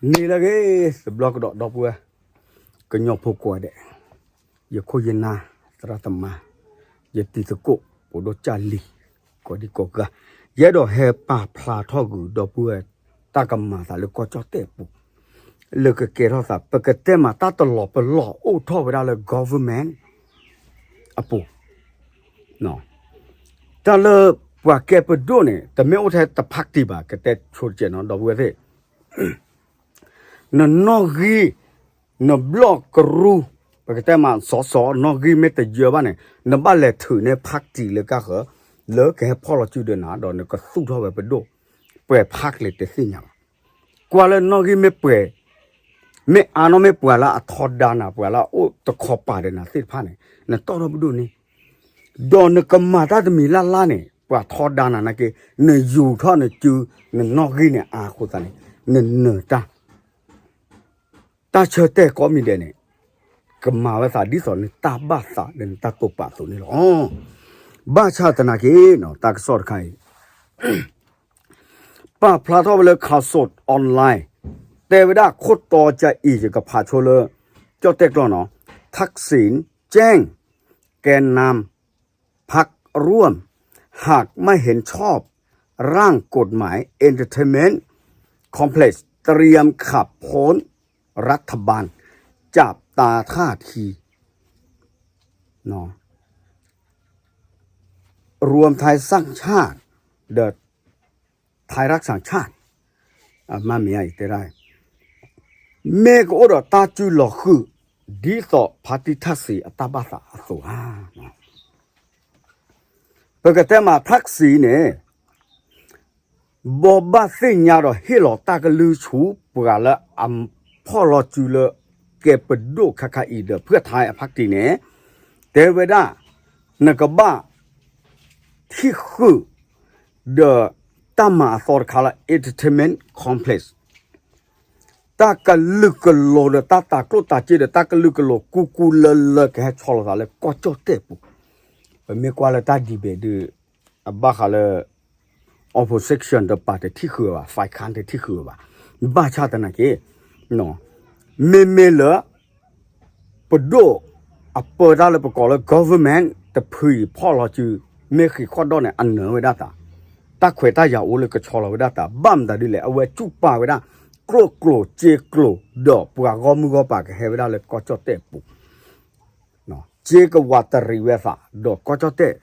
န့ၣ်လၢအဂ့ၤ တဘျီကဒီး ဒီပုၢ်ဝဲၢ် ကညီဖိကိးဂၤဒဲး, ယခိၣ်ယနၢ် သရၣ်သမါ, ယတံၤသကိး ပဒိၣ်ကၢ်လံၤ ကိးဒံကိးဂၤ, ယအဲၣ်ဒိးဟဲပာ်ဖျါထီၣ်ကွံာ် ဒီပုၢ်ဝဲၢ် တၢ်ကမၤသးလၢကီၢ်ကၠီၣ်တဲၣ်ပူၤ လၢကကဲထီၣ်သး ပကတဲမးတၢ်တလီၤပလီၢ်အိၣ်ထီၣ်ဝဲဒၣ်လၢ government အပူၤ, တၢ်လၢပှၤကဲပဒိၣ်န့ၣ် တမ့ၢ်အိၣ်ထဲတ party ဘၣ် ကတဲဆိတကဲးနီၤ ဒီပုၢ်ဝဲၢ်သ့ၣ်, နနီၣ်ဂံၢ် နဘျီၣ်ကရူၢ်, ပကတဲမး စီၤစီၤ နီၣ်ဂံၢ်မ့ၢ်တယၢဘၣ်န့ၣ် နဘၣ်လဲၤထုးန့ၢ် party လၢကါဃၢၤ လၢကဟဲဖီၣ်လီၤစုဒီးနၤ ဒီးနကသူၣ်ထီၣ်ဝဲပဒိၣ်, ပှဲၤ party တသ့ၣ်ညါဘၣ်. ကွၢ်လၢနီၣ်ဂံၢ်မ့ၢ်ပှဲၤ မ့ၢ်အါနီၣ်မ့ၢ်ပှၤလၢအထီဒါနၤ ပှၤလၢအအိၣ်တခီပၤဒီးနၤသ့ၣ်တဖၣ်န့ၣ် နတီၣ်ထီၣ်ပဒိၣ်န့ၣ်, ဒီးနကမၤတၢ်တမံၤလၢ်လၢ်န့ၣ် ပှၤထီဒါနၤနာ်က့ နယူၤထီၣ်နစု နနီၣ်ဂံၢ်န့ၣ်အါအဃိသတးန့ၣ် နနၢၤတၢ် တၢ်ဆၢတဲာ်ကိးမံၤဒဲးန့ၣ် ကမၤဝဲသးဒ်သိးနတၢ်ဘၣ်သးလၢနတၢ်တိာ်ပာ်အသိးန့ၣ်လီၤ. ဘၣ်ဆၣ်သနာ်က့ တၢ်ကစီၣ်တခါအံၤ ပာ်ဖျါထီၣ်ဝဲလၢ Khaosod Online တဲဝဲဒၣ်ခိၣ်တီကၢအံၤ ယကဖးဆိလၢ ကၠီၣ်တဲၣ်ကျိာ်နီၤ, ทักษิณแจ้งแกนนำพรรคร่วม หากไม่เห็นชอบร่างกฎหมาย Entertainment Complex เตรียมขับพ้นรัฐบาล จับตาท่าที รวมไทยสร้างชาติ ဒီး ไทยรักษาชาติ မ့ၢ်မ့ၢ်အံၤတဲဒၣ် မ့ၢ်ကအိၣ်ဒီးတၢ်စုလီၤဃုာ် ဒ်သိးဖါတံၢ်ထၣ်စံးအတၢ်ဘၣ်သးအသိးဧါ. ပကတဲမး ထၣ်စံးန့ၣ် ဘိးဘၣ်သ့ၣ်ညါဒီးဟ့ၣ်လီၤတၢ်ကလုၢ်ဆူ ပှၤလၢအဖီၣ်လီၤစုလၢ ကဲပဒိၣ်ခါခါအံၤဒီး ဖုၣ်ထါအဖါတံၢ်န့ၣ် တဲဝဲဒၣ် နကဘၣ် ထံၣ်ဃုာ် ဒီးတၢ်မၤအသီတခါလၢ entertainment complex တၢ်ကလုာ်ကလိၤဒီးတၢ်တၤကျိၣ်တၤစ့ဒီးတၢ်ကလုာ်ကလိၤ ကူကူလၢလၢကဟဲဆီလီၤသးလၢကီၢ်ကၠီၣ်တဲၣ်ပူၤ, ပမ့ၢ်ကွၢ်လၢတၢ် debate ဒီး အဘၣ်ဃးလၢ opposition တပၤတထံၣ်ဃုာ်ဘၣ်, ဖဲခါတထံၣ်ဃုာ်ဘၣ်, ဘၣ်ဆၣ်သနာ်က့ မ့မ့ၢ်လၢ ပဒိၣ်အပၢတၢ်လၢပကိးလၢ government တဖုအံၤဖီၣ်လီၤစု မ့ၢ်ဃ့ၢ်ခီၣ်ဒီၣ်န့ၣ် အနၢၤဝဲဒၣ်သး, တၢ်ခွဲးတၢ်ယာ်အိၣ်လၢကဆီလီၤဝဲဒၣ်သး ဘၣ်မတၤဒ်လဲၣ် အဝဲစူၣ်ပာ်ဝဲဒၣ် ကျိၣ်ကျိၤစ့ကျိၤ ဒီးပှၤဂီၢ်မုၢ်ဂီၢ်ပၤကဟဲဝဲဒၣ်လၢကီၢ်ကၠီၣ်တဲၣ်ပူၤ, စ့ကဝးတရံးဝဲသး ဒီးကီၢ်ကၠီၣ်တဲၣ်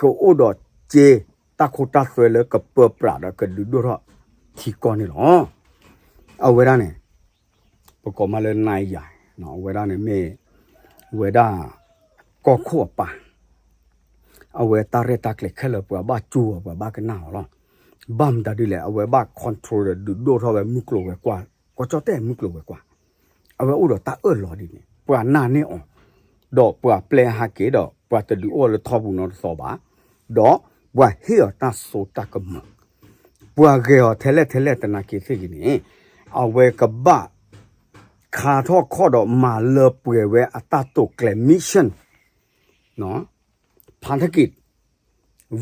ကအိၣ်ဒီးစ့ တၢ်ခိတၢ်သွဲလၢကပၢပြးဒီးကဒုးဒိၣ်ထီၣ်ထံကီၢ်န့ၣ်လီၤ. အဝဲဒၣ်န့ၣ် ပကိးမးလၢ နါယၤ အဝဲဒၣ်န့ၣ်မ့ၢ် ဝဲဒၣ် ကီၢ်ခိၣ်အပၢ်, အဝဲတၢ်ရဲၣ်တၢ်ကျဲၤခဲလၢာ်ပှၤဘၣ်ကၠူအီၤ ပှၤဘၣ်ကနၣ်အီၤလီၤ. ဘၣ်မတၤဒ်လဲၣ် အဝဲဘၣ် control ဒီးဒုးဒိၣ်ထီၣ်ဝဲမုၢ်ကျိၤဝဲၤကွာ်, ကီၢ်ကၠီၣ်တဲၣ်မုၢ်ကျိၤဝဲၤကွာ်, အဝဲအိၣ်ဒီးတၢ်အၢၣ်လီၤဒ်န့ၣ် ပှၤနာ်န့ၢ်အီၤ, ဒီးပှၤပျဲဟးက့ၤဒီး ပှၤတဒုးအိၣ်လၢထီပူၤနီတသီဘၣ်, ဒီးပှၤဟ့ၣ်အီၤတၢ်စိတၢ်ကမီၤ, ပှၤဂဲၤအီၤထဲလဲၣ်ထဲလဲၣ်သနာ်က့သ့ၣ်ဂ့ၤန့ၣ်, အဝဲကဘၣ် ခါထီၣ်ခီၣ်ဒီးမၤလၢပှဲၤဝဲအတၢ်တိာ်ကျဲၤ mission ဖါထၢၣ်ကံး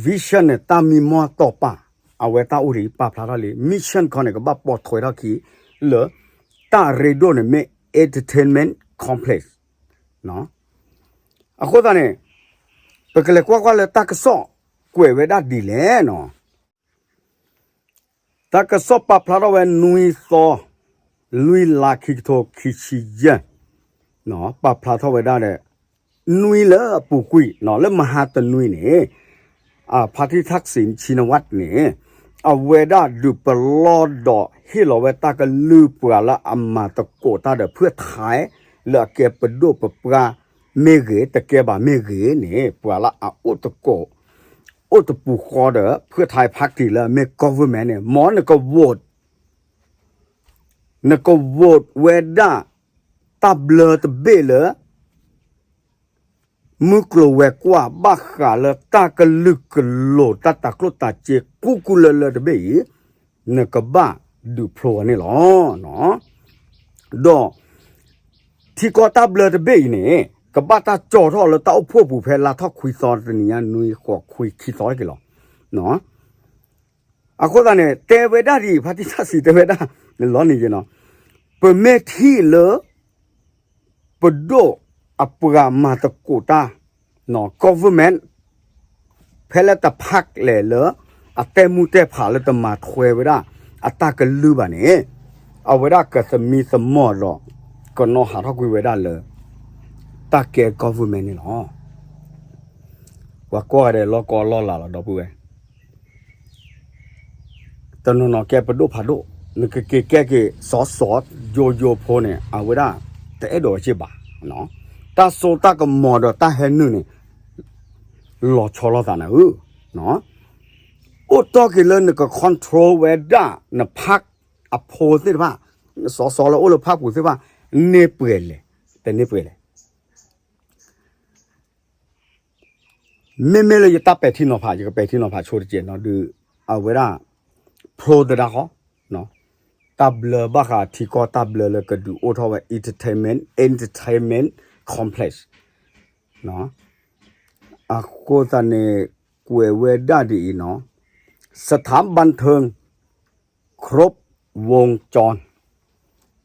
vision န့ၣ် တၢ်မံမီၢ်တီၢ်ပာ်, အဝဲတၢ်အိၣ်ဒံးပာ်ဖျါထီၣ်လံ mission ခီန့ၣ် ကဘၣ်ပိာ်ထွဲထီၣ်ခံ လၢ တၢ်ရ့ဒိၣ်န့ၣ်မ့ၢ် entertainment complex အဃိသတးန့ၣ် ပကလဲၤကွၢ်ကွၢ်လၢတၢ်ကစီၣ်ကွဲးဝဲဒၣ်ဒ်လဲၣ်နီၤ. တၢ်ကစီၣ်ပာ်ဖျါထီၣ်ဝဲနွံသီ လွံၢ်လါခံကထိခံဆံယဲၢ် ပာ်ဖျါထီၣ်ဝဲဒၣ်ဒီး နွံလၢအပူၤကွံာ် လၢမဟါတနွံန့ၣ် ဖါတံၢ်ထၣ်စံး ရှံနဝးန့ၣ် အဝဲဒၣ်ဒုးပလီၢ်ဒီးဟ့ၣ်လီၤဝဲတၢ်ကလုၢ်ပှၤလၢအမၤသကိးတၢ်ဒီးဖုၣ်ထါလၢအကဲပဒိၣ်ပပှၢ်မ့ၢ်ဂ့ၤ တကဲဘၣ်မ့ၢ်ဂ့ၤန့ၣ် ပှၤလၢအအိၣ်သကိး အိၣ်တပူၤဃီဒီးဖုၣ်ထါဖါတံၢ်လၢအမ့ၢ် government န့ၣ် မ်နက vote နက vote ဝဲဒၣ် တၢ်ဘျၢတဘ့ၣ်လၢ မုၢ်ကျိၤဝဲၤကွာ် ဘၣ်ဃးလၢတၢ်ကလုာ်ကလိၤတၢ်တၤကျိၣ်တၤစ့ ကူကူလၢလၢတဘ့ၣ်အံၤ နကဘၣ်ဒုးဖျိအီၤန့ၣ်လီၤ. ဒီး ထံကီၢ်တၢ်ဘျၢတဘ့ၣ်အံၤန့ၣ် ကဘၣ်တၢ်ကၠီၤထီၣ်လၢတၢ်အိၣ်ဖှိၣ်ပူၤဖဲလါထီၣ်ခွံသီတနံၤညါ နွံဃိးခွံခံသီတက့ၢ်လီၤ. အဃိသတးန့ၣ် တဲဝဲဒၣ်ဒ်အံၤ ဖါတံၢ်ထၣ်စံးတဲဝဲဒၣ် လီၤန့ၣ်ယနီၤ, ပမ့ၢ်ထံၣ်လၢ ပဒိၣ်အပှၤမၤသကိးတၢ် government ဖဲလၢတဖၣ်လဲၣ်လၢ အတဲမူတဲဖးလၢတမၤထွဲဝဲဒၣ် အတၢ်ကလုၢ်ဘၣ်န့ၣ် အဝဲဒၣ်ကသမံသမိးဒီး ကနီၤဟးထီၣ်ကွံာ်ဝဲဒၣ်လၢ တၢ်ကဲ government န့ၣ်လီၤ. ပှၤကိးဂၤဒဲးလီၢ်ကီလီၢ်လၤလီၤ ဒီပုၢ်ဝဲၢ် တနီၤနီၤကဲပဒိၣ်ဖးဒိၣ်, နကက့ၤကဲက့ၤ စီၤစီၤ ယိယိဖိန့ၣ် အဝဲဒၣ်တအဲၣ်ဒိးဝဲက့ၤဘၣ်. တၢ်စိတၢ်ကမီၤဒီးတၢ်ဟဲနုာ်န့ၣ် လီၤဆီလိာ်သးနၤဧၢ, အိၣ်တီၢ်က့ၤလၢနက control ဝဲဒၣ် နဖၣ်အဖိသ့ၣ်တဖၣ်, စီၤစီၤလၢအိၣ်လၢဖၣ်ပူၤသ့ၣ်တဖၣ် န့ၢ်ပှဲၤလဲၣ်, တန့ၢ်ပှဲၤလဲၣ်. မ့မ့ၢ်လၢယတၢ်ပဲာ်ထံနီၤဖး ယကပဲာ်ထံနီၤဖးဆိတကဲးနီၤဒုး အဝဲဒၣ် ဖျိသဒၣ်ဃီ, တၢ်ဘျၢဘၣ်ဃးထံကီၢ်တၢ်ဘျၢလၢကဒုးအိၣ်ထီၣ်ဝဲ entertainment entertainment complex အဃိသတးန့ၣ် ကွဲးဝဲဒၣ်ဒ်အံၤနီၤ, สถานบันเทิง ครบวงจร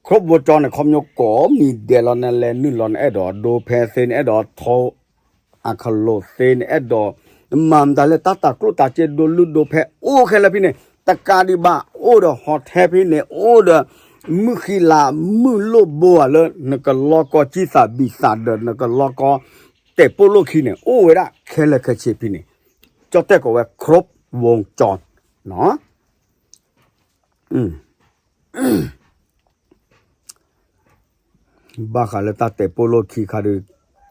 ครบวงจร န့ၣ် ခီပညီကိးမံၤဒဲးလီၤ နလဲၤနုာ်လီၤ နအဲၣ်ဒိးဒိဖဲသ့ နအဲၣ်ဒိးထီ အခလိာ်သ့ နအဲၣ်ဒိး မၤမတၤလဲၣ် တၢ်တၤကျိၣ်တၤစ့ဒိလုၢ်ဒိဖဲ အိၣ်ခဲလၢာ်ဖဲန့ၣ် တကးဒံးဘၣ် အိၣ်ဒီး hotel ဖဲန့ၣ် အိၣ်ဒီး မုၢ်ဃံလၤ မုၢ်လိၣ်ဘိဧါလၢ နကလီကီကံၢ်သးဘံၣ်သးဒီး နကလီကီ တဲာ်ပိာ်လိၣ်ခံန့ၣ် အိၣ်ဝဲဒၣ်ခဲလၢာ်ခဲဆ့ဖဲန့ၣ် ကၠီၣ်တဲၣ်ကိးဝဲ ครบวงจร နီၤ ဘၣ်ဃးလၢတၢ်တဲာ်ပိာ်လိၣ်ခံခါဒီး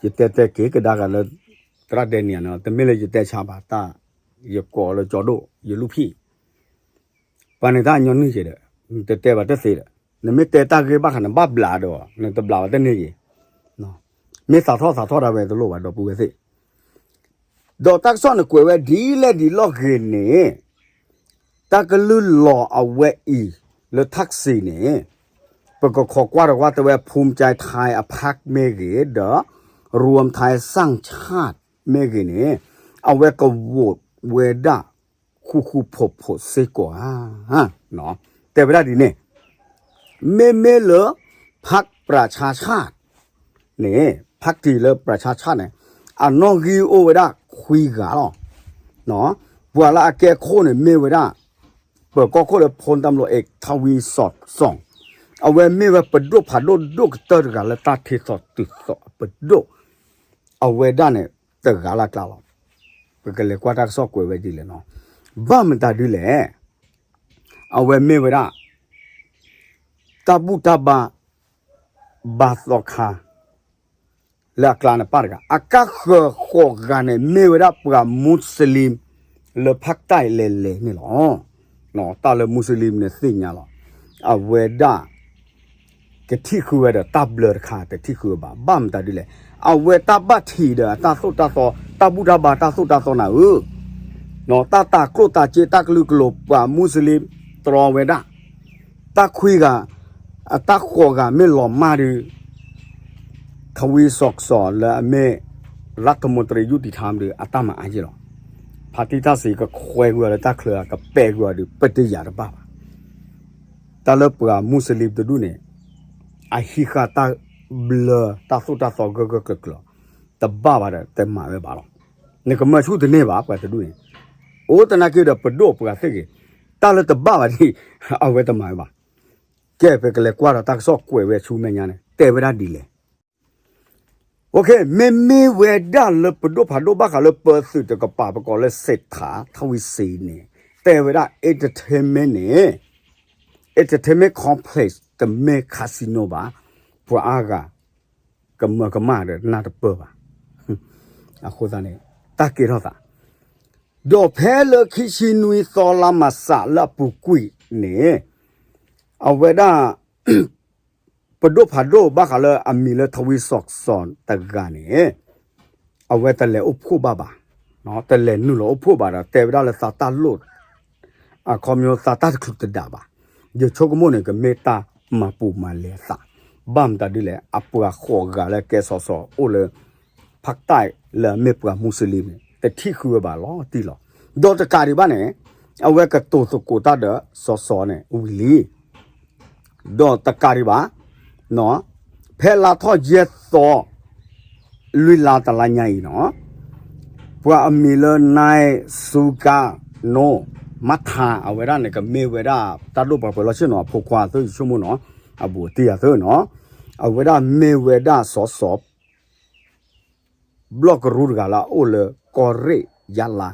ယတဲတဲက့ၤကဒါက့ၤလၢ သရၣ်ဒဲနံၣ်န့ၣ် တမ့ၢ်လၢယတဲဆါဘၣ်တၢ် ယကိးလၢကၠီဒိၣ် ယလူၢ်ဖံၣ် ပှၤန့ၣ်တၢ်ညီနုၢ်က့ၤဒီး နတတဲဘၣ်တသ့ဒီး နမ့ၢ်တဲတၢ်ဂ့ၢ်ဘၣ်ဃးန့ၣ် ဘၣ်ဘျးဒီး နတဘျးဘၣ်တန့ၢ်က့ၤ မ့ၢ်သးထီၣ်သးထီၣ်ဒၣ်ဝဲတလိၣ်ဘၣ် ဒီပုၢ်ဝဲၢ်သ့ၣ် ဒီးတၢ်ကစီၣ်န့ၣ်ကွဲးဝဲ ဒ်လဲၣ်ဒ်လဲၣ်ဂ့ၤန့ၣ် တၢ်ကလုၢ်လီၤအဝဲအံၤ လၢထၣ်စံးန့ၣ် ပကခိးကွၢ်တကွၢ်တဲဝဲ ภูมิใจไทย အဖၣ်မ့ၢ်ဂ့ၤ ဒီး รวมไทยสร้างชาติ မ့ၢ်ဂ့ၤန့ၣ် အဝဲကဝိးဝဲဒၣ် ဃူဃူဖိးဖိးစ့ၢ်ကီးဧါ တဲဝဲဒၣ်ဒ်န့ၣ် မ့မ့ၢ်လၢ พรรคประชาชาติ န့ၣ် พรรค လၢ ประชาชาติ န့ၣ် အနီၣ်ဂံၢ်အိၣ်ဝဲဒၣ်ခွံဂၤလီၤ. ပှၤလၢအကဲခိၣ်န့ၣ်မ့ၢ်ဝဲဒၣ် ပၢၤကီၢ်ခိၣ်လၢ พลตำรวจเอก ทวีสอดส่อง အဝဲမ့ၢ်ဝဲပဒိၣ်ဖးဒိၣ်ဒိၣ်ကတၢၢ်တဂၤလၢတၢ်ထံၣ်သီၣ်တုၤသီၣ်အပဒိၣ် အဝဲဒၣ်န့ၣ် တဂၤလၢ်ကျါလီၤ. ပကလဲၤကွၢ်တၢ်ကစီၣ်ကွဲးဝဲဒ်လဲၣ်နီၤ ဘၣ်မတၤဒ်လဲၣ် အဝဲမ့ၢ်ဝဲဒၣ် တၢ်ဘူၣ်တၢ်ဘါ ဘါသီခါ လၢအကျါန့ၣ်ပၣ်တဂၤ အကါဃၢၤဃိးဂၤန့ၣ် မ့ၢ်ဝဲဒၣ်ပှၤမူစလံၤ လၢဖၣ်တၢ်လဲၤလဲၤန့ၣ်လီၤ. တၢ်လၢမူစလံၤန့ၣ်သ့ၣ်ညါလီၤ. အဝဲဒၣ် ကထံၣ်ဃုာ်ဝဲဒီးတၢ်ဘျၢတခါ တထံၣ်ဃုာ်ဝဲဘၣ် ဘၣ်မတၤဒ်လဲၣ် အဝဲတၢ်ဘၣ်ထံးဒီးအတၢ်သိၣ်တၢ်သီ တၢ်ဘူၣ်တၢ်ဘါတၢ်သိၣ်တၢ်သီနၤဧၢ တၢ်တၤကျိၣ်တၤစ့တၢ်ကလုာ်ကလိာ်ပှၤမူစလံၤတြီဝဲဒၣ် တၢ်ခွံဂၤ အတၢ်ဃိးဂၤမ့ၢ်လီၤမၢ်ဒီး ทวีสอดส่อง လၢအမ့ၢ် รัฐมนตรียุติธรรม ဒီးအတၢ်မၤအါယဲၢ်လီၤ. ဖါတံၢ်တၢ်စံးကခွဲကွံာ်အီၤလၢတၢ်ချၢကပဲာ်ကွံာ်အီၤဒီး ပတယၤတဘၣ်ဘၣ် တၢ်လၢပှၤမူစလံၤတဒူၣ်န့ၣ် အဟံးဃာ်တၢ်ဘျၢတၢ်သိၣ်တၢ်သီဂၢၢ်ဂၢၢ်ကျၢၤကျၢၤ တဘၣ်ဘၣ်ဒီးတမၤဝဲဘၣ်လီၤ. နကမၢဆူၣ်တန့ၢ်ဘၣ် ပှၤတဒူၣ်န့ၣ် အိၣ်သနာ်က့ဒီးပဒိၣ်ပှၤသ့ၣ်ဂ့ၤ တၢ်လၢတဘၣ်ဘၣ်ဒ် အဝဲတမၤဝဲဘၣ်. ကဲ ပကလဲၤကွၢ်ဒီးတၢ်ကစီၣ်ကွဲးဝဲဆူမဲာ်ညါန့ၣ် တဲဝဲဒၣ်ဒ်လဲၣ် မ့မ့ၢ်ဝဲဒၣ်လၢပဒိၣ်ဖးဒိၣ်ဘၣ်ဃးလၢပၢၤသုးတကပၤ ပကိးလၢ เศรษฐา ทวีสิน န့ၣ် တဲဝဲဒၣ် entertainment န့ၣ် entertainment complex တမ့ၢ် casino ဘၣ်, ပှၤအါဂၤ ကမၢကမၣ်ဒီးနၢ်တပၢၢ်ဘၣ်. အဃိသတးန့ၣ် တၢ်ကဲထီၣ်သး ဒီးဖဲလၢခံဆံနွံသီလါမးစးလၢအပူၤကွံာ်န့ၣ် အဝဲဒၣ် ပဒိၣ်ဖးဒိၣ်ဘၣ်ဃးလၢအမံၤလၢ ทวีสอดส่อง တဂၤန့ၣ် အဝဲတလဲၤအိၣ်ဖှိၣ်ဘၣ်ဘၣ်, တလဲၤနုာ်လီၤအိၣ်ဖှိၣ်ဘၣ်ဒီး တဲဝဲဒၣ်လၢသးတၢ်လိၣ် အခီပညီသးတၢ်တချုးတဒးဘၣ်, ယဆိကမိၣ်န့ၣ် ကမ့ၢ်တၢ်မၤပူၤမၤလဲၤအသး, ဘၣ်မတၤဒ်လဲၣ် အပှၤဃိးဂၤလၢကဲစီၤစီၤအိၣ်လၢ ဖၣ်တၢ်လၢအမ့ၢ်ပှၤမူစလံန့ၣ် တထံၣ်ဃုာ်ဝဲဘၣ်လီၤတံၢ်လီၤ. ဒီးတကးဒံးဘၣ်န့ၣ် အဝဲကတိၤသကိးတၢ်ဒီးစီၤစီၤန့ၣ်ဝံၤလံ ဒီးတကးဒံးဘၣ် ဖဲလါထီၣ်ယဲၢ်သီ လွံၢ်လါတလါညါအံၤနီၤ, ပှၤအမံၤလၢ နၢ်စူကၤနိ မထါ အဝဲဒၣ်န့ၣ် ကမ့ၢ်ဝဲဒၣ်တၢ်ဒိၣ်ပှၤပၢၤလီၢ်ဆ့ၣ်နီၤ အဖိခွါအသု ယဆိကမိၣ်နီၤ, အဘူးအတံၢ်အသုနီၤ, အဝဲဒၣ်မ့ၢ်ဝဲဒၣ်စီၤစီၤ ဘျီၣ်ကရူၢ်တဂၤလၢအအိၣ်လၢကီၢ်ရ့ၣ်ယါလါ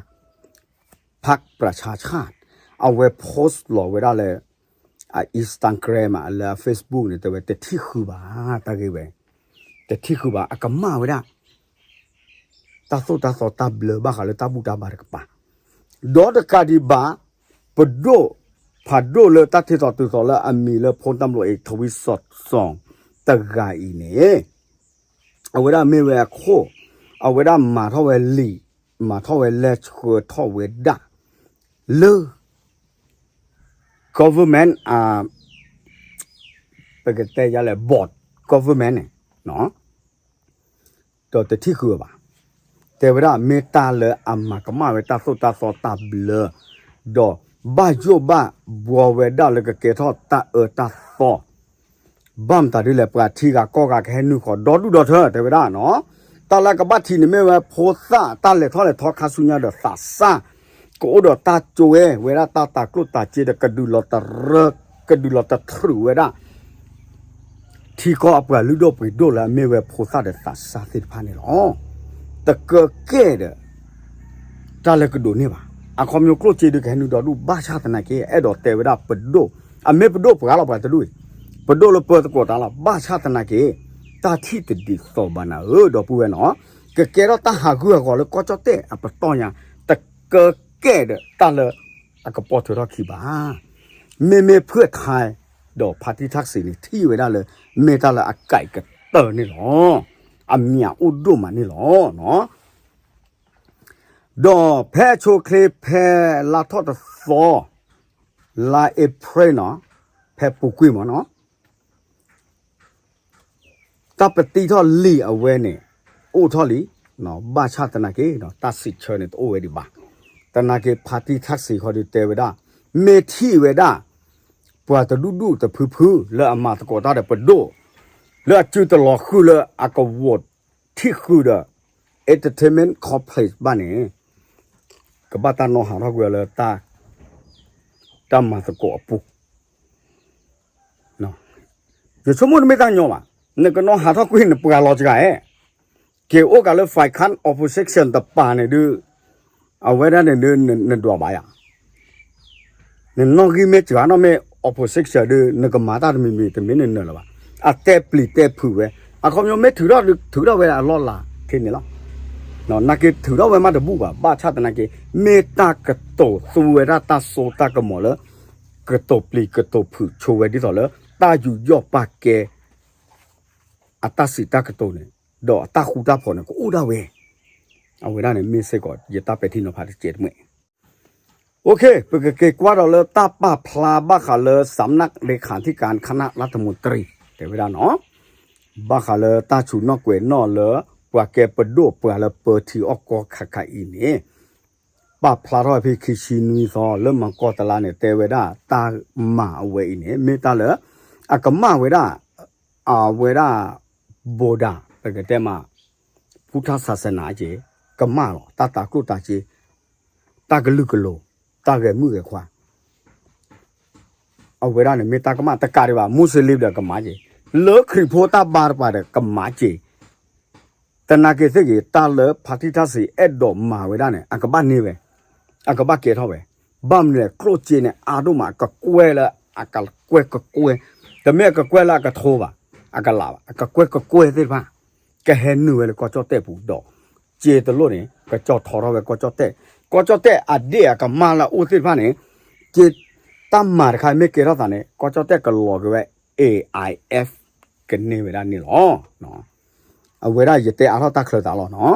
ဖးပြၢၣ်ဆါဆၣ်, အဝဲ post လီၤဝဲဒၣ်လၢ အ Instagram လၢအ Facebook န့ၣ် တဲဝဲတထံၣ်ဃုာ်ဘၣ်, တၢ်ဂ့ၢ်ဝဲ တထံၣ်ဃုာ်ဘၣ် အကမၣ်ဝဲဒၣ် တၢ်သိၣ်တၢ်သီတၢ်ဘျၢဘၣ်ဃးလၢတၢ်ဘူၣ်တၢ်ဘါတကပၤ, ဒီးတကးဒံးဘၣ် ပဒိၣ် ဖးဒိၣ်လၢတၢ်ထံၣ်သီတုၤသီလၢအမံၤလၢဖိတၢ်ဘျီအံၤ ထဝံစီၣ်စီၣ် တဂၤအံၤန့ၣ် အဝဲဒၣ်မ့ၢ်ဝဲအခိၣ်, အဝဲဒၣ်မၤထီၣ်ဝဲလံာ်, မၤထီၣ်ဝဲလဲၤဆှၢထီၣ်ဝဲဒၣ် လၢ government အ ပကတဲယလဲၣ် board government န့ၣ် ဒီးတထံၣ်ဃုာ်ဝဲဘၣ်. တဲဝဲဒၣ်မ့ၢ်တၢ်လၢအမၤကမၣ်ဝဲတၢ်သိၣ်တၢ်သီတၢ်ဘျၢ, ဒီးဘၣ်ယိၣ်ဘၣ်ဘှီဝဲဒၣ်လၢကကဲထီၣ်တၢ်အၢတၢ်သီ ဘၣ်မတၤဒ်လဲၣ် ပှၤထံဂၤကီၢ်ဂၤကဟဲနုာ်ဃီၤဒီဒူၣ်ဒီထၢ တဲဝဲဒၣ်နီၤ. တၢ်လၢကဘၣ်ထံးန့ၣ်မ့ၢ်ဝဲဖိသၣ်တၢ်လဲၤထီၣ်လဲၤထီခါဆူညါဒီးသးစၢ်, ကအိၣ်ဒီးတၢ်ကၠွဲဝဲဒၣ်တၢ်တၤကျိၣ်တၤစ့ဒီးကဒုးလီၤတရၢ, ကဒုးလီၤတထြုးဝဲဒၣ် ထံကီၢ်အပှၤလုၢ်ဒိၣ်ပှ့ၤဒိၣ်လၢအမ့ၢ်ဝဲဖိသၣ်ဒီးသးစၢ်သ့ၣ်တဖၣ်န့ၣ်လီၤ. တကၢကဲၣ်ဒီး တၢ်လၢကဒိးန့ၢ်ဘၣ်. အခီပညီကျိၣ်စ့ဒုးကဟဲနုာ်ဒီဒူၣ် ဘၣ်ဆၣ်သနာ်က့ အဲၣ်ဒိးတဲဝဲဒၣ်ပဒိၣ်, အမ့ၢ်ပဒိၣ်ပှၤလီၤပှၤတဒူၣ်အံၤ, ပဒိၣ်လၢပၢသကိးတၢ်လီၤ ဘၣ်ဆၣ်သနာ်က့ တၢ်ထံၣ်တဒ်သိးဘၣ်နၤဧၢ ဒီပုၢ်ဝဲၢ်နီၤ, ကကဲထီၣ်တၢ်ဟးဂူာ်ဟးဂီၤလၢကီၢ်ကၠီၣ်တဲၣ်အပတီၢ်ညါ, တကၢကဲၣ်ဒီးတၢ်လၢအကပိာ်ထွဲထီၣ်ခံဘၣ်. မ့မ့ၢ်ဖုၣ်ထါ ဒီးဖါတံၢ်ထၣ်စံးန့ၣ် ထံၣ်ဝဲဒၣ်လၢ မ့ၢ်တၢ်လၢအကဲၣ်ကတၢၢ်န့ၣ်လီၤ. အမံၤအိၣ်ဒိၣ်မးန့ၣ်လီၤ. ဒီးဖဲအဆိအချ့ဖဲလါထီၣ်တသီ လါအ့ဖြ့ၣ်နီၤ, ဖဲပူၤကွံာ်မးနီၤ တၢ်ပတံထီၣ်လံာ်အဝဲန့ၣ် အိၣ်ထီၣ်လံ, ဘၣ်ဆၣ်သနာ်က့ တၢ်စံးဆၢန့ၣ်တအိၣ်ဝဲဒံးဘၣ်. သနာ်က့ဖါတံၢ်ထၣ်စံးဃီဒုးတဲဝဲဒၣ်, မ့ၢ်ထံၣ်ဝဲဒၣ် ပှၤတဒူၣ်ဒူၣ်တဖုဖုလၢအမၤသကိးတၢ်ဒီးပဒိၣ်, လၢအစုတလီၤဃုာ်လၢအကဝီၤထံၣ်ဃုာ်ဒီး entertainment complex ဘၣ်န့ၣ် ကဘၣ်တၢ်နီၣ်ဟးထီၣ်ကွံာ်အီၤလၢ တၢ်မၤသကိးအပူၤ ယဆိကမိၣ်တမ့ၢ်တၢ်ညီဘၣ်, နကနီၣ်ဟးထီၣ်ကွံာ်နပှၤလီၤစှၤဧါ, က့ၤအိၣ်ကးလၢ ฝ่ายค้าน opposition တပၤန့ၣ်ဒုး, အဝဲဒၣ်န့ၣ်ဒုး နဒွးဘၣ်ယၤ, နနီၣ်ဂံၢ်မ့ၢ်စှၤနီၣ်မ့ၢ် opposition ဒုး နကမၤတၢ်တမံၤမံၤတမ့ၢ်နနၢၤလၢၤဘၣ်, အတဲပျံၤတဲဖုးဝဲ, အခီပညီမ့ၢ်ထုးထီၣ်ဒုး ထုးထီၣ်ဝဲအလီၢ်လၤထဲန့ၣ်လီၤ. နာ်က့ထုးထီၣ်ဝဲမးတဘူၣ်ဘၣ်, ဘၣ်ဆၣ်သနာ်က့ မ့ၢ်တၢ်ကတိၤသူဝဲဒၣ်တၢ်စိတၢ်ကမီၤလၢ ကတိၤပျံၤကတိၤဖုးဆိဝဲဒ်သိးလၢ တၢ်ယူးယီၣ်ပာ်ကဲ အတၢ်စံးတၢ်ကတိၤန့ၣ် ဒီးအတၢ်ဃူတၢ်ဖိးန့ၣ် ကအိၣ်ဒၣ်ဝဲ, အဝဲဒၣ်န့ၣ်မ့ၢ်စ့ၢ်ကီး ယတၢ်ပဲာ်ထံနီၤဖးတစဲးတမှဲး. ပကက့ၤကွၢ်ဒီးလၢတၢ်ပာ်ဖျါဘၣ်ဃးလၢ สำนักเลขาธิการคณะรัฐมนตรี တဲဝဲဒၣ်နီၤ, ဘၣ်ဃးလၢတၢ်ဆူးနီၣ်ကွဲးနီၣ်လၢ ပှၤကဲပဒိၣ်ပှၤလၢပၢထံအီၣ်ကီၢ်ခါခါအံၤန့ၣ် ပာ်ဖျါထီၣ်ဖဲခံဆံနွံသီ လၢမၤကီၢ်တလါန့ၣ် တဲဝဲဒၣ်တၢ်မၤအဝဲအံၤန့ၣ် မ့ၢ်တၢ်လၢ အကမၣ်ဝဲဒၣ် အဝဲဒၣ် ဗုဒ္ဓ ပကတဲမး ဖုထၣ်ဆးစနၤက့ၤ ကမၣ်လီၤ တၢ်တၤကျိၣ်တၤစ့ တၢ်ကလုာ်ကလိၤ တၢ်ဂဲၤမုၢ်ဂဲၤခွါ အဝဲဒၣ်န့ၣ်မ့ၢ်တၢ်ကမၣ်တကးဒံးဘၣ် မူးစလ့ၣ်ဒီးကမၤက့ၤ လၢခရံာ်ဖိတၢ်ဘါတပၤဒီးကမၤက့ၤ သနာ်က့သ့ၣ်ဂ့ၤ တၢ်လၢဖါတံၢ်ထၣ်စံးအဲၣ်ဒိးမၤဝဲဒၣ်န့ၣ် အကဘၣ်န့ၢ်ဝဲ အကဘၣ်ကဲထီၣ်ဝဲ ဘၣ်မနုၤလဲၣ် ကျိၣ်စ့န့ၣ် အါဒိၣ်မး အကကွဲၢ်လၢအကကွဲၢ်ကကွဲၢ် တမ့ၢ်အကကွဲၢ်လၢအကထိဘၣ် အကလးဘၣ် အကကွဲၢ်ကကွဲၢ်သ့ၣ်တဖၣ် ကဟဲနုာ်ဝဲလၢကီၢ်ကၠီၣ်တဲၣ်ပူၤဒီး စ့တလိၣ်န့ၣ် ကကၠီၣ်ထီထီၣ်ဝဲကီၢ်ကၠီၣ်တဲၣ် ကီၢ်ကၠီၣ်တဲၣ်အဒ့ၣ်အကမၣ်လၢအအိၣ်သ့ၣ်တဖၣ်န့ၣ် စ့ တၢ်မၤတခါမ့ၢ်ကဲထီၣ်သးန့ၣ် ကီၢ်ကၠီၣ်တဲၣ်ကလီၤက့ၤဝဲ A I F ကန့ၢ်ဝဲဒၣ်န့ၣ်လီၤ. အဝဲဒၣ်ယတဲအါထီၣ်တၢ်ချၢသးလီၤနီၤ.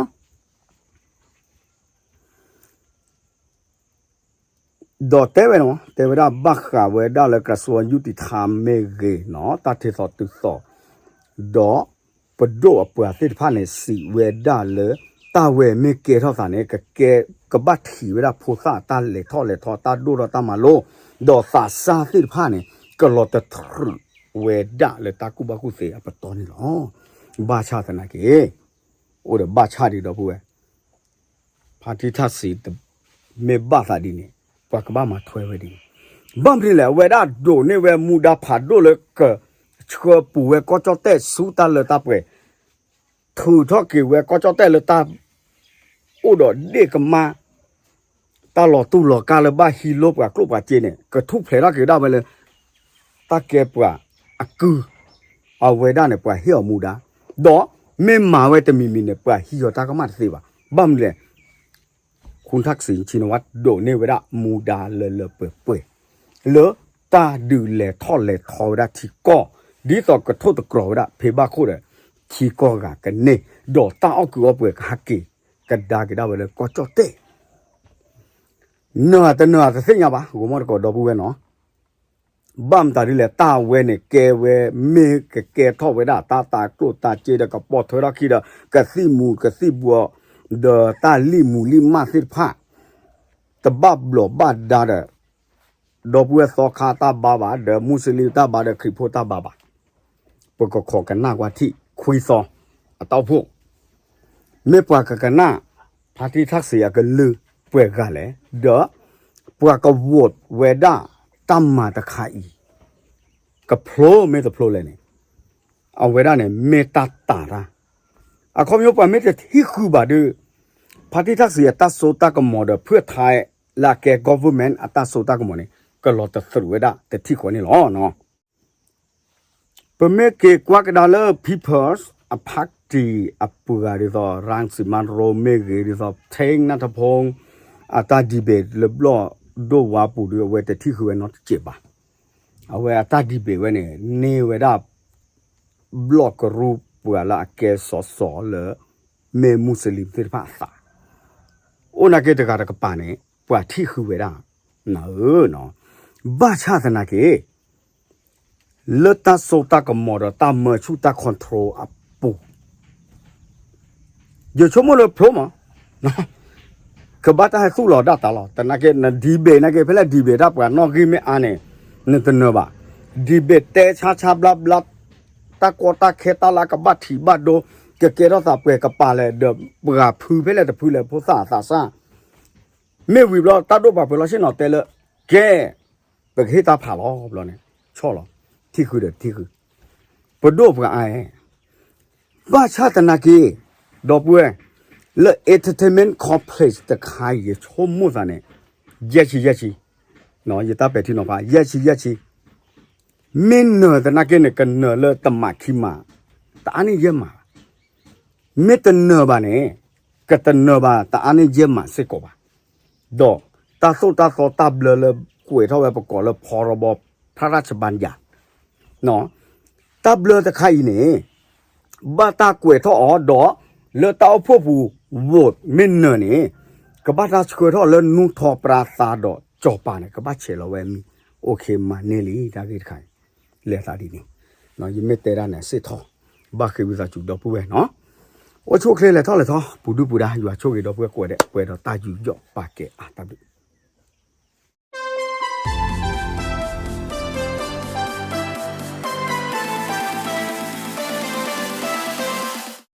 ဒီးတဲဝဲနီၤ တဲဝဲဒၣ်ဘၣ်ဃးဝဲဒၣ်လၢ กระทรวงยุติธรรม မ့ၢ်ဂ့ၤနီၤ တၢ်ထံၣ်သီတုၤသီ ဒီးပဒိၣ်အပှၤသ့ၣ်တဖၣ်န့ၣ် စံးဝဲဒၣ်လၢ တၢ်ဝဲမ့ၢ်ကဲထီၣ်သးန့ၣ် ကကဲ ကဘၣ်ထံးဝဲဒၣ်ဖိသၣ်တၢ်လဲၤထီၣ်လဲၤထီ တၢ်ဒိၣ်ထီၣ်တၢ်မၤလိ ဒီးသးစၢ်သ့ၣ်တဖၣ်န့ၣ် ကလီၤတထြုး ဝဲဒၣ်လၢတၢ်ကူၣ်ဘၣ်ကူၣ်သ့အပတီၢ်န့ၣ်လီၤ. ဘၣ်ဆၣ်သနာ်က့ အိၣ်ဒီးဘၣ်ဆၣ်ဒံးဒီပုၢ်ဝဲၢ် ဖါတံၢ်ထၣ်စံး မ့ၢ်ဘၣ်သးဒ်န့ၣ် ပှၤကဘၣ်မၤထွဲဝဲဒ်န့ၣ်. ဘၣ်မနုၤလဲၣ် အဝဲဒၣ်ဒိးန့ၢ်ဝဲမူဒါဖးဒိၣ်လၢကဆှၢပူၤဝဲကီၢ်ကၠီၣ်တဲၣ်ဆူတၢ်လၢတၢ်ပှဲၤ, ထုးထီၣ်က့ၤဝဲကီၢ်ကၠီၣ်တဲၣ်လၢတၢ်အိၣ်ဒီးဒ့ၣ်ကမၢ် တၢ်လီၤတူၢ်လီၤကာ်လၢဘၣ်ဟံးလိပှၤကျိၣ်ပှၤစ့န့ၣ် ကထူၣ်ဖျဲးထီၣ်က့ၤဒၣ်ဝဲလၢ တၢ်ကဲပှၤအကုၢ်, အဝဲဒၣ်န့ၣ် ပှၤဟ့ၣ်အီၤမူဒါ, ဒီးမ့ၢ်မၤဝဲတမံၤမံၤန့ၣ် ပှၤဟံးအီၤတၢ်ကမၣ်တသ့ဘၣ်. ဘၣ်မနုၤလဲၣ် ခူၣ်ထၣ်စံး ဆံနဝါ ဒိးန့ၢ်ဝဲဒၣ်မူဒါလၢလၢပှဲၤပှဲၤ လၢတၢ်ဒုးလဲၤထီၣ်လဲၤထီဝဲဒၣ်ထံကီၢ်, ဒ်သိးကထိၣ်သတြီၤဝဲဒၣ်ဖဲဘၣ်ခိၣ်ဒီး ထံကီၢ်ဂၤကန့ၢ်, ဒီးတၢ်အီၣ်ကုးအီပှဲၤကဟဲက့ၤကဒါက့ၤဒၣ်ဝဲလၢကီၢ်ကၠီၣ်တဲၣ် နၢၤတနၢၤတသ့ၣ်ညါဘၣ် ဂီၤမီၢ်တကိးဒီပုၢ်ဝဲၢ်နီၤ. ဘၣ်မတၤဒ်လဲၣ် တၢ်ဝဲန့ၣ်ကဲဝဲ မ့ၢ်ကကဲထီၣ်ဝဲဒၣ်တၢ်တၤကျိၣ်တၤစ့ဒီး ကပိာ်ထွဲထီၣ်ခံဒီး ကသံၣ်မူၤကသံၣ်ဘှီး ဒီးတၢ်လံၣ်မူၤလံၣ်မၢ်သ့ၣ်တဖၣ် တဘၣ်ဘျီးဘၣ်ဒါဒီး ဒီပုၢ်ဝဲၢ်သီခါတၢ်ဘါဘၣ် ဒီးမူစလံတၢ်ဘါ ဒီးခရံာ်ဖိတၢ်ဘါဘၣ်. ပကခိးကနၣ်ကွၢ်ထံၣ် ခွံသီ အတီၢ်ဖှိၣ် မ့ၢ်ပှၤကကနၣ် ဖါတံၢ်ထၣ်စံးအကလုၢ်ပှဲၤဂၤလဲၣ်, ဒီးပှၤက vote ဝဲဒၣ်တၢ်မၤတခါအံၤ ကဖျိမ့ၢ်တဖျိလဲၣ်န့ၣ် အဝဲဒၣ်န့ၣ် မ့ၢ်တၢ်တာ်တၢ်, အခီပညီပှၤမ့ၢ်တထံၣ်ဃုာ်ဘၣ်ဒီး ဖါတံၢ်ထၣ်စံးအတၢ်စိတၢ်ကမီၤဒီး ဖုၣ်ထါ လၢအကဲ government အတၢ်စိတၢ်ကမီၤန့ၣ် ကလီၤတသရူးဝဲဒၣ်တထံၣ်ဃီန့ၣ်လီၤ. ပမ့ၢ်က့ၤကွၢ်ကဒါလၢ People's အဖါတံၢ်အပှၤဒ်သိး ရၣ်စံမါရိမ့ၢ်ဂ့ၤ ဒ်သိး ထ့နၢ်ထဖူ အတၢ် debate လၢဘျီၣ်ဒိၣ်ဝါပူၤဒီး အဝဲတထံၣ်ဃုာ်ဝဲနီတစဲးဘၣ်. အဝဲအတၢ် debate ဝဲန့ၣ် န့ၢ်ဝဲဒၣ် ဘျီၣ်ကရူၢ်ပှၤလၢအကဲစီၤစီၤလၢ မ့ၢ်မူစလံသ့ၣ်တဖၣ်အသး အိၣ်နာ်က့တဂၤတကပၤန့ၣ် ပှၤထံၣ်ဃုာ်ဝဲဒၣ် နဧၢ, ဘၣ်ဆၣ်သနာ်က့ လၢတၢ်စိတၢ်ကမီၤဒီးတၢ်မၢဆူၣ်တၢ် control အပူၤ ယဆိကမိၣ်လၢဖျိမး ကဘၣ်တၢ်ဟဲသူၣ်လီၤဒၣ်တၢ်လီၤ. တနာ်က့ န debate နာ်က့ ဖဲလဲၣ် debate တၢ်ပှၤနီၣ်ဂံၢ်မ့ၢ်အါန့ၣ် နတနၢၤဘၣ်. debate တဲဆါဆါဘျါဘျါ တၢ်ကီတၢ်ခဲတၢ်လၢကဘၣ်ထံးဘၣ်ဒိ ကကဲထီၣ်သးပှဲၤကပၤလဲၣ် ဒီးပှၤဖုဖဲလဲၣ်တဖုလဲၣ် ဖိသၣ်အသးစၢ် မ့ၢ်ဝံၤဘျီ တၢ်ဒိၣ်ပှၤပှဲၤလီၤဆ့ၣ်နီၤတဲလၢ ကဲ ပကဟ့ၣ်တၢ်ဖးလီၤဘျီန့ၣ် ဆီၣ်လီၤ ထံၣ်ဃုာ်ဒီးထံၣ်ဃုာ် ပဒိၣ်ပှၤအါ ဘၣ်ဆၣ်သနာ်က့ ဒီပုၢ်ဝဲၢ် လၢ entertainment complex တခါအံၤ ယဆိကမိၣ်သးန့ၣ် ယဲၢ်ဆံယဲၢ်ဆံ ယတၢ်ပဲာ်ထံနီၤဖး ယဲၢ်ဆံယဲၢ်ဆံ မ့ၢ်နၢၤသနာ်က့န့ၣ် ကနၢၤလၢတမၤခံမၤ တအါန့ၢ်ယဲၢ်မး မ့ၢ်တနၢၤဘၣ်န့ၣ် ကတနၢၤဘၣ်တအါန့ၢ်ယဲၢ်မးစ့ၢ်ကီးဘၣ်. ဒီးတၢ်သိၣ်တၢ်သီတၢ်ဘျၢလၢကွဲးထီၣ်ဝဲပကိးလၢ ဖီရီဘီ ဖရၣ်ရၣ်ၡဘၣ်ယၣ် တၢ်ဘျၢတခါအံၤန့ၣ် ဘၣ်တၢ်ကွဲးထီၣ်အီၤဒီး လၢတၢ်အိၣ်ဖှိၣ်ပူၤ vote မ့ၢ်နၢၤန့ၣ် ကဘၣ်တၢ်ဆှၢထီၣ်လၢနူၢ်ထီပရၤသးဒီးစီၤပၤန့ၣ် ကဘၣ်ဆဲးလီၤဝဲအမံၤ အိၣ်ခ့မၤန့ၢ်လံ တၢ်ဂ့ၢ်တခါအံၤ လဲၤသးဒ်န့ၣ် ယမ့ၢ်တဲဒၣ်န့ၣ်စ့ၢ်ထီၣ် ဘၣ်ဃ့ဝံသးစူၤဒီပုၢ်ဝဲၢ်နီၤ အိၣ်ဆူၣ်အိၣ်ချ့လဲၤထီၣ်လဲၤထီ ပူၤဒုၣ်ပူၤဒါ ယွၤဆိၣ်ဂ့ၤဒီပုၢ်ဝဲၢ်ကိးဂၤဒဲး ပှဲၤဒီးတၢ်ယူးယီၣ်ပာ်ကဲအါတၢ်ဘျုး